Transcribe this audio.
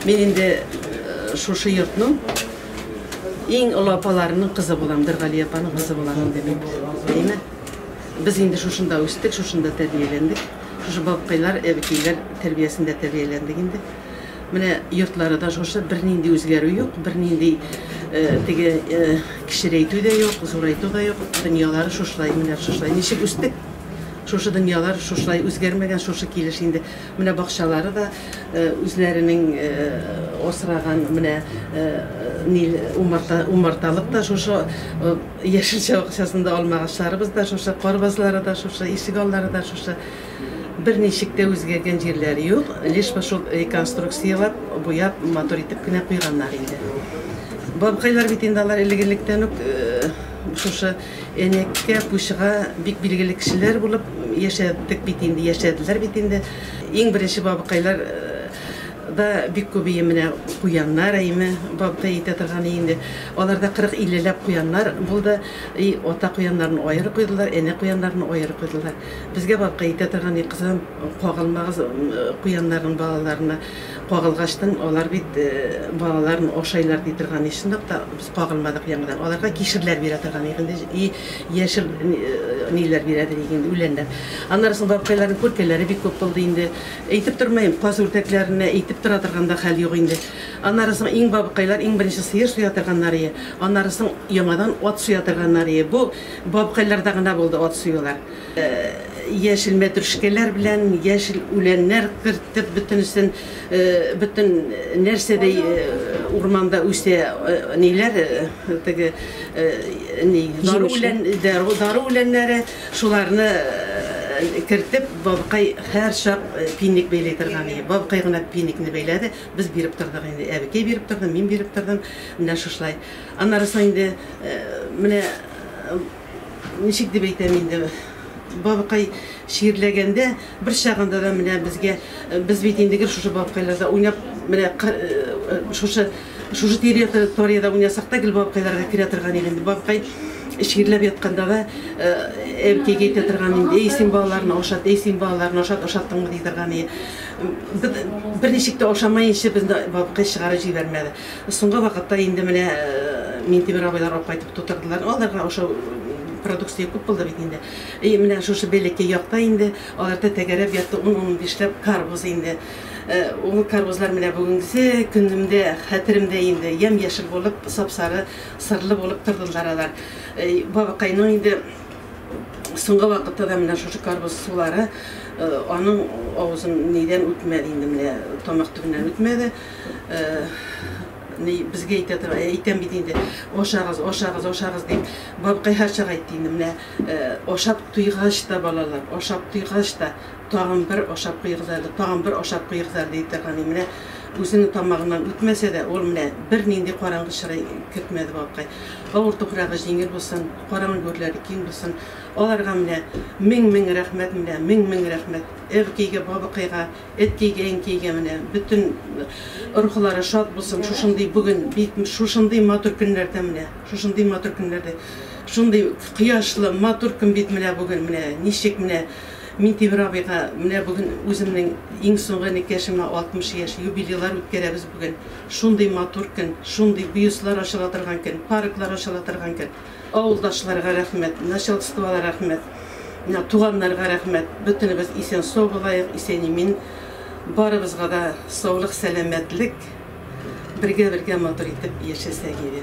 Мин инде шушы йортның иң олы апаларының кызы булам, Дөргалия апаның кызы булам инде мин. Әйме? Без инде шушында үстек, шушында тәрбияләндек. Шушы бабкайлар, әбекәйләр тәрбиясендә тәрбияләндек инде. Менә йортлары да шушы, бернинди үзгәрү юк, бернинди теге кечерәйтү дә юк, зурайту да юк. Дөньялары шушылай, менә шушылай. Ничек үстек, шушы дөньялар шушылай үзгәрмәгән, шушы килеш инде. Менә бакчалары да үзләренең асраган менә умарта, умарталык та шушы яшелчә бакчасында алмагачларыбыз да шушы, карбазлары да шушы, ишек аллары да шушы. Берничек тә үзгәргән җирләре юк, лишь бы шул реконструкцияләп, буяп, матур итеп кенә куйганнар инде. Бабкайлар бит инде алар элек-электән үк шушы Әнәккә, Пучыга бик билгеле кешеләр булып яшәдек бит инде, яшәделәр бит инде. Иң беренче бабыкайлар да бик күп ие менә куяннар әйме бабыкай әйтә торган инде. Аларда 40-50ләп куяннар булды. И ата куяннарын аеры куйдылар, әнә куяннарын аеры куйдылар. Безгә бабыкай әйтә торган, и кызым, кагылмагыз куяннарның балаларына. Кагылгачтын алар бит балаларын ашайлар ди торган. И чынлап та без кагылмадык яңадан. Аларга кишерләр бирә торган идек инде. И яшел ниләр бирә идек инде, үләннәр. Аннары соң бабкайларның күркәләре бик күп булды инде. Әйтеп тормыйм, каз үрдәкләренә әйтеп тора торган да хәл юк инде. Аннары соң иң бабкайлар иң беренче сыер суя торганнар ие. Аннары соң яңадан ат суя торганнар ие. Бу бабкайларда гына булды ат суюлар. Яшел мәтрүшкәләр белән яшел үләннәр кертеп, бөтенесен, бөтен нәрсәдәй урманда үсә ниләр, теге ни, дару үлән, дару үләннәре, шуларны кертеп, бабкай һәрчак пиннек бәйли торган иде. Бабкай гына пиннекне бәйләде, без биреп тордык инде. Әбекәй биреп торды, мин биреп тордым. Менә шушылай. Аннары соң инде менә Ничек дип әйтәм инде, бабыкай чирләгәндә, бер чагында да менә безгә, без бит инде гел шушы бабыкайларда уйнап, менә шушы шушы территориядә уйнасак та, гел бабыкайларга керә торган идек инде. Бабыкай чирләп ятканда да әбекәйгә әйтә торган инде, әй, син балаларны ашат, әй, син балаларны ашат, ашаттыңмы, ди торган иде. Без берничек тә ашамаенча безне бабыкай чыгарып җибәрмәде. Соңгы вакытта инде менә Минтимер абыйлар алып кайтып тутырдылар. Аларга ашау продукция күп булды бит инде. И менә шушы бәләкәй якта инде аларда тәгәрәп ятты ун-унбишләп карбуз инде. Ул карбузлар менә бүгенгесе көнемдә, хәтеремдә инде ямь-яшел булып, сап-сары, сырлы булып тордылар алар. Бабакайның инде соңгы вакытта да менә шушы карбуз сулары аның авызын нидән үтмәде инде менә тамак төбеннән үтмәде. Ни, безгә әйтә тора, әйтәм бит инде, ашагыз, ашагыз, ашагыз дип. Бабкай һәрчак әйтте инде, менә ашап туйгач та, балалар, ашап туйгач та, тагын бер ашап куегыз әле, тагын бер ашап куегыз әле, ди торган. Менә үзенең тамагыннан үтмәсә дә, ул менә бернинди караңгы чырай кертмәде бабкай. Авыр туфрагы җиңел булсын, караңгы гүрләре киң булсын. Аларга менә мең-мең рәхмәт, менә мең-мең рәхмәт. Әбекәйгә, бабакайга, Әткәйгә, әнкәйгә менә бөтен рухлары шат булсын, шушындый бүген бит шушындый матур көннәрдә менә, шушындый матур көннәрдә, шундый кояшлы матур көн бит менә бүген, менә ничек менә Минтимер абыйга менә бүген үземнең иң соңгы энекәшемә 60 яшь юбилейлар үткәрәбез бүген. Шундый матур көн, шундый бюстлар ачыла торган көн, парклар ачыла торган көн. Авылдашларга рәхмәт, начальствога рәхмәт, менә туганнарга рәхмәт. Бөтенебез исән-сау булаек, исән-имин. Барыбызга да саулык, сәламәтлек, бергә-бергә матур итеп яшәсәк иде.